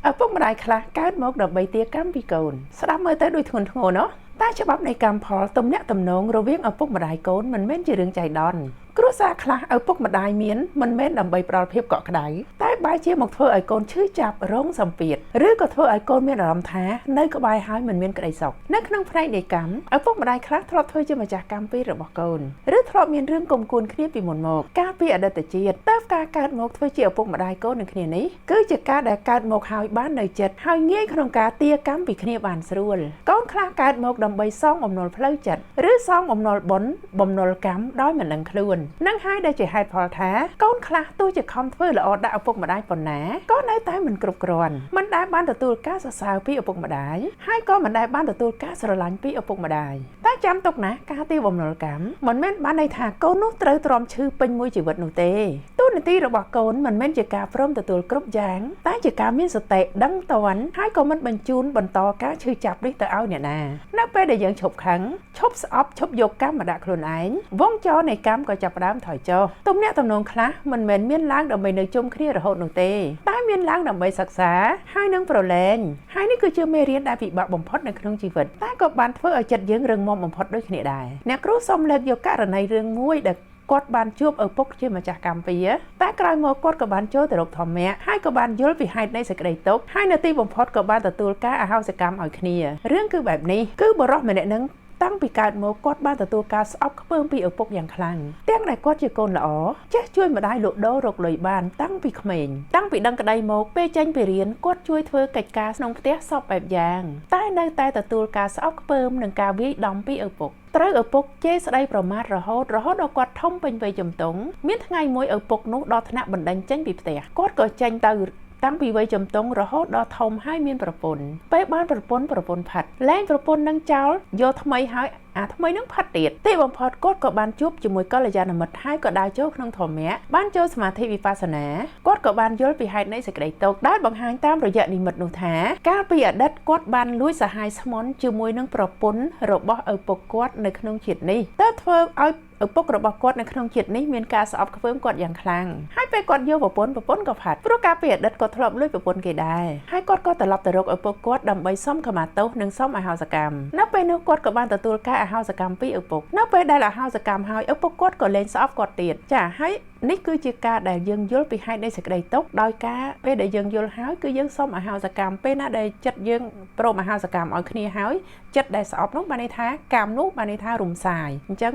ឪពុកម្ដាយខ្លះកើតមកដើម្បីទារកម្មពីកូនស្ដាប់មើលទៅដូចធ្ងន់ធ្ងរណោះតែច្បាប់នៃកម្មផលទំនាក់ទំនងរវាងឪពុកម្ដាយកូនមិនមែនជារឿងចៃដន្យគ្រួសារខ្លះឪពុកម្ដាយមានមិនមែនដើម្បីផ្ដល់ភាពកក់ក្ដៅតែបែរជាមកធ្វើឲ្យកូនឈឺចាប់រងសម្ពាធឬក៏ធ្វើឲ្យកូនមានអារម្មណ៍ថានៅក្បែរហើយមិនមានក្តីសុខនៅក្នុងផ្នែកនៃកម្មឪពុកម្ដាយខ្លះធ្លាប់ធ្វើជាម្ចាស់កម្មពីរបស់កូនឬធ្លាប់មានរឿងគុំគួនគ្នាពីមុនមកកាលពីអតីតជាតិតើការកើតមកធ្វើជាឪពុកម្ដាយកូននឹងគ្នានេះគឺជាការដែលកើតមកហើយបាននៅចិត្តហើយងាយក្នុងការទារកម្មពីគ្នាបានស្រួលកូនខ្លះកើតមកដើម្បីសងបំណុលផ្លូវចិត្តឬសងបំណុលបុណ្យបំណុលកម្មដោយមិនដឹងខ្លួននឹងហើយដែលជាហេតុផលថាកូនខ្លះទោះជាខំធ្វើល្អដាក់ឪពុកម្ដាយប៉ុណ្ណាក៏នៅតែមិនគ្រប់គ្រាន់មិនដែលបានទទួលការសរសើរពីឪពុកម្ដាយហើយក៏មិនដែលបានទទួលការស្រឡាញ់ពីឪពុកម្ដាយតែចាំទុកណាការទារបំណុលកម្មមិនមែនបានន័យថាកូននោះត្រូវទ្រាំឈឺពេញមួយជីវិតនោះទេតួនាទីរបស់កូនមិនមែនជាការព្រមទទួលគ្រប់យ៉ាងតែជាការមានសតិដឹងតន់ហើយក៏មិនបញ្ជូនបន្តការឈឺចាប់នេះទៅឲ្យអ្នកណានៅពេលដែលយើងឈប់ខឹងឈប់ស្អប់ឈប់យកកម្មមកដាក់ខ្លួនឯងវងចរនៃកម្មក៏ចាប់ផ្ដើមថយចុះទំនាក់ទំនងខ្លះមិនមែនមានឡើងដើម្បីនៅជុំគ្នារហូតនោះទេតែមានឡើងដើម្បីសិក្សាហើយនឹងប្រឡែងហើយនេះគឺជាមេរៀនដែលពិបាកបំផុតនៅក្នុងជីវិតតែក៏បានធ្វើឲ្យចិត្តយើងរឹងមាំបំផុតដូចគ្នាដែរអ្នកគ្រូសូមលើកយកករណីរឿងមួយដែលគាត់បានជួបឪពុកជាម្ចាស់កម្មពៀតែក្រោយមកគាត់ក៏បានចូលទៅរកធម្មៈហើយក៏បានយល់ពីហេតុនៃសេចក្តីទុក្ខហើយនៅទីបំផុតក៏បានទទួលការអហោសិកម្មឲ្យគ្នារឿងគឺបែបនេះគឺបុរសម្នាក់នឹងតាំងពីកើតមកគាត់បានទទួលការស្អប់ខ្ពើមពីឪពុកយ៉ាងខ្លាំងទាំងដែលគាត់ជាកូនល្អចេះជួយម្ដាយលក់ដូររកលុយបានតាំងពីក្មេងតាំងពីដឹងក្តីមកពេលចេញពីរៀនគាត់ជួយធ្វើកិច្ចការក្នុងផ្ទះសពបែបយ៉ាងតែនៅតែទទួលការស្អប់ខ្ពើមនិងការវាយដំពីឪពុកត្រូវឪពុកជេរស្ដីប្រមាថរហូតដល់គាត់ធំពេញវ័យជំទង់មានថ្ងៃមួយឪពុកនោះដល់ថ្នាក់បណ្ដេញចេញពីផ្ទះគាត់ក៏ចេញទៅតាំងពីវ័យជំទង់រហូតដល់ធំហើយមានប្រពន្ធពេលបានប្រពន្ធប្រពន្ធផាត់លែងប្រពន្ធនឹងចោលយកថ្មីហើយអាថ្មីនឹងផាត់ទៀតទីបំផុតគាត់ក៏បានជួបជាមួយកល្យាណមិត្តហើយក៏ដើរចូលក្នុងធម្មៈបានចូលសមាធិវិបស្សនាគាត់ក៏បានយល់ពីហេតុនៃសេចក្តីទុក្ខដែលបង្ហាញតាមរយៈនិមិត្តនោះថាកាលពីអតីតគាត់បានលួចសហាយស្មន់ជាមួយនឹងប្រពន្ធរបស់ឪពុកគាត់នៅក្នុងជាតិនេះទើបធ្វើឲ្យឪពុករបស់គាត់នៅក្នុងជាតិនេះមានការស្អប់ខ្ពើមគាត់យ៉ាងខ្លាំងហើយពេលគាត់យកប្រពន្ធប្រពន្ធក៏ផាត់ព្រោះកាលពីអតីតគាត់ធ្លាប់លួចប្រពន្ធគេដែរហើយគាត់ក៏ត្រឡប់ទៅរកឪពុកគាត់ដើម្បីសុំខមាទោសនិងសុំអហោសិកម្មនៅពេលនោះគាត់ក៏បានទទួលការអហោសិកម្មពីឪពុកនៅពេលដែលអហោសិកម្មហើយឪពុកគាត់ក៏លែងស្អប់គាត់ទៀតចាហើយនេះគឺជាការដែលយើងយល់ពីហេតុនៃសេចក្តីទុក្ខដោយការពេលដែលយើងយល់ហើយគឺយើងសុំអហោសិកម្មពេលណាដែលចិត្តយើងព្រមអហោសិកម្មឲ្យគ្នាហើយចិត្តដែលស្អប់នោះបានន័យថាកម្មនោះបានន័យថារំសាយអញ្ចឹង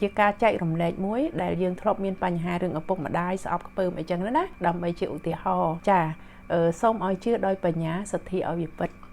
ជាការចែករំលែកមួយដែលយើងធ្លាប់មានបញ្ហារឿងឪពុកម្ដាយស្អប់ខ្ពើមអីចឹងណាដើម្បីជាឧទាហរណ៍ចាសូមឲ្យជឿដោយបញ្ញាសទ្ធាឲ្យវាពិត។